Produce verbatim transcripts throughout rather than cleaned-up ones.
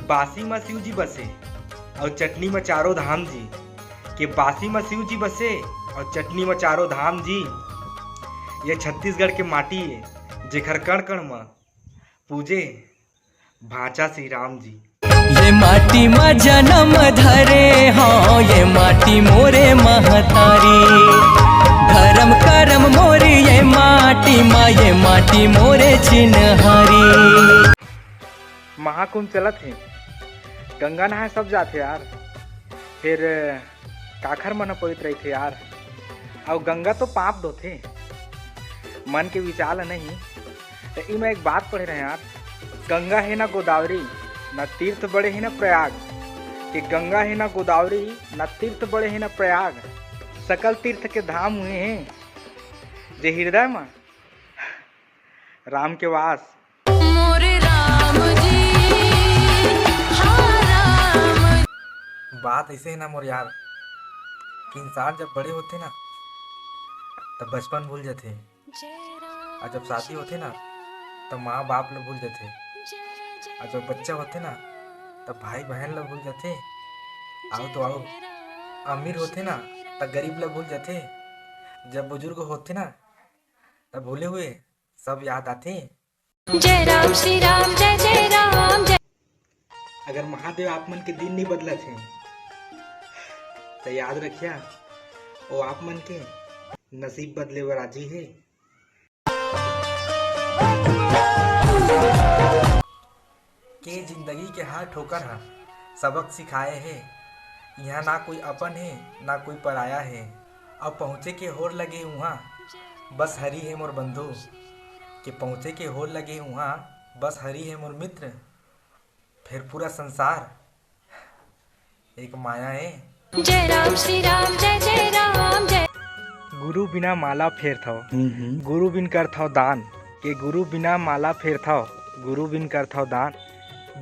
बासी म शिव जी बसे अउ चटनी म चारों धाम जी। के बासी म शिव जी बसे अउ चटनी म चारों धाम जी। ये छत्तीसगढ़ के माटी ए, जेखर कण कण म पूजे भांचा श्री राम जी। ये माटी म जनम धरे हंव, ये माटी मोरे महतारी। धरम करम मोरी ये माटी म, ये माटी मोरे चिन्हारी। महाकुंभ चलत हे, गंगा नहाए सब जाथे यार। फिर काखर मन ह पवित्र रहिथे यार। अउ गंगा तो पाप धोथे, मन के विचार ल नहीं। त इमा एक बात पढ़े रहे यार, गंगा हे ना गोदावरी, ना तीर्थ बड़े हे ना प्रयाग। कि गंगा हे ना गोदावरी, ना तीर्थ बड़े हे ना प्रयाग। सकल तीर्थ के धाम हुए हे जे हृदय म राम के वास। मोरे राम जी, हाँ राम। बात ऐसे है ना मोर यार, कि इंसान जब बड़े होथे ना, तब बचपन भूल जाथे, अउ जब शादी होथे ना, तब माँ बाप ल भूल जाथे, अउ जब बच्चा होथे ना, तब भाई बहन ल भूल जाथे। आओ तो आओ, अमीर होथे ना, तब गरीब ल भूल जाथे, जब बुजुर्ग होथे ना, तब भूले हुए सब याद आथे। जय राम श्री राम, जय जय राम, जय। अगर महादेव आप मन के दिन नहीं बदलत हे, त याद रखिया, वो आप मन के नसीब बदले बर राजी हे। के जिंदगी के हर ठोकर ह सबक सिखाए हे। इहाँ ना कोई अपन हे, ना कोई पराया हे। अब पहुँचे के होर लगे उहाँ, बस हरी हे मोर बंधु। के पहुँचे के होर लगे उहाँ, बस हरी हे मोर मित्र। फिर पूरा संसार एक माया हे। जय राम श्री राम, जय जय राम, जय। गुरु बिना माला फेरथव, हम्म, हम्म। गुरु बिन करथव दान, के गुरु बिना माला फेरथव, गुरु बिन करथव दान,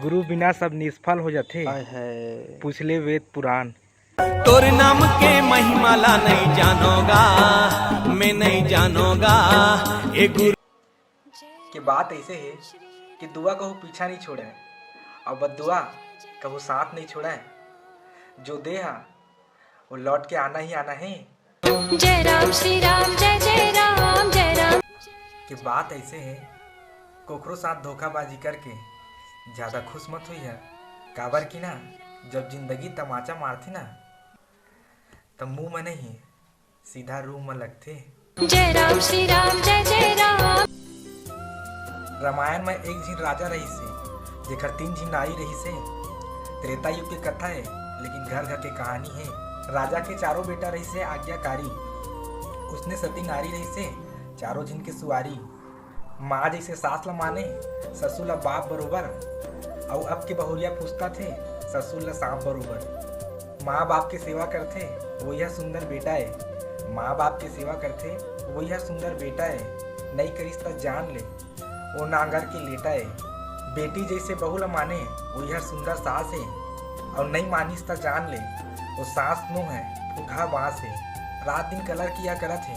गुरु बिना सब निष्फल हो जाथे। आय हाय। पूछ ले वेद पुराण। तोर नाम के महिमा ला नहीं जानोगा, मैं नहीं जानोगा, ए गुरु। के बात ऐसे हे कि दुआ कहूँ पीछा नहीं छोड़े, और बद्दुआ कहूँ साथ नहीं छोड़े। जो दे हा, वो लौट के आना ही आना है। जय राम श्री राम, जय जय राम, जय राम। के बात ऐसे हे, कोखरो साथ धोखाबाजी करके ज्यादा खुश मत होइहा, काबर कि ना, जब जिंदगी तमाचा मारथे ना, त मुंह में नहीं, सीधा रूह में लगथे। जय राम श्री राम, जय जय राम। रामायण में एक झिन राजा रहिस हे, जेकर तीन झिन नारी रहिस हे। त्रेता युग के कथा हे, लेकिन घर घर के कहानी हे। राजा के चारों बेटा रहिस हे आज्ञाकारी, उसने सती नारी रहिस हे, चारों झिन के सुवारी। माँ जैसे सास ला माने, ससुर ला बाप बरोबर, अउ अब के बहुरिया पूछता थे, ससुर ला सांप बरोबर। माँ बाप के सेवा करथे, वही सुंदर बेटा ए। माँ बाप के सेवा करथे, वही सुंदर बेटा ए। नई करिस त जान ले, ओ नांगर के लेटा ए। बेटी जैसे बहू ला माने, वही सुंदर सास ए। अउ नई मानिस त जान ले, ओ सास नो हे, फुटहा बांस ए। रात दिन कलर किया करत हे,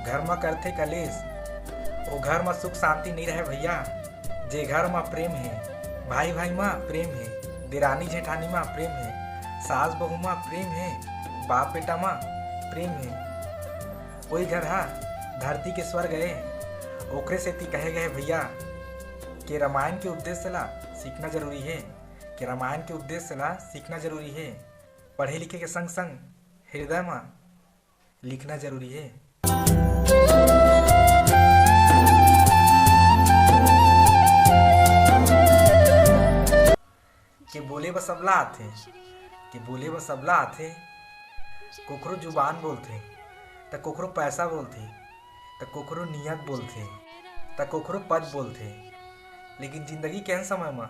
घर म करथे कलेश। ओ घर म सुख शांति नइ रहे भैया। जे घर म प्रेम हे, भाई भाई म प्रेम हे, देरानी जेठानी म प्रेम हे, सास बहू म प्रेम हे, बाप बेटा म प्रेम हे, ओई घर ह धरती के स्वर्ग ए। ओकरे सेती कहे गए भैया के रामायण के उपदेश ला सीखना जरूरी हे, के रामायण के उपदेश ला सीखना जरूरी हे। पढ़े लिखे के संग संग हृदय म लिखना जरूरी हे। के बोले बर सबला आथे, के बोले बर सबला आथे। कोखरो जुबान बोलथे, त कोखरो पैसा बोलथे, त कोखरो नियत बोलथे, त कोखरो पद बोलथे। लेकिन जिंदगी के अंत समय म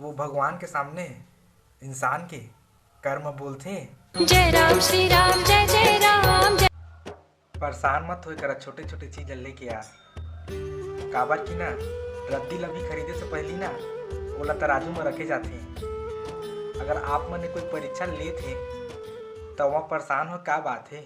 वो भगवान के सामने इंसान के कर्म बोलथे। जय राम श्री राम, जय जय राम, जय। परेशान मत होए करा छोटे छोटे चीज ल लेके यार, काबर कि ना, रद्दी ल भी खरीदे से पहली ना, ओला तराजू म रखे जाथे। अगर आप मन कोई परीक्षा लेत हे, त वहाँ परेशान हो का बात हे?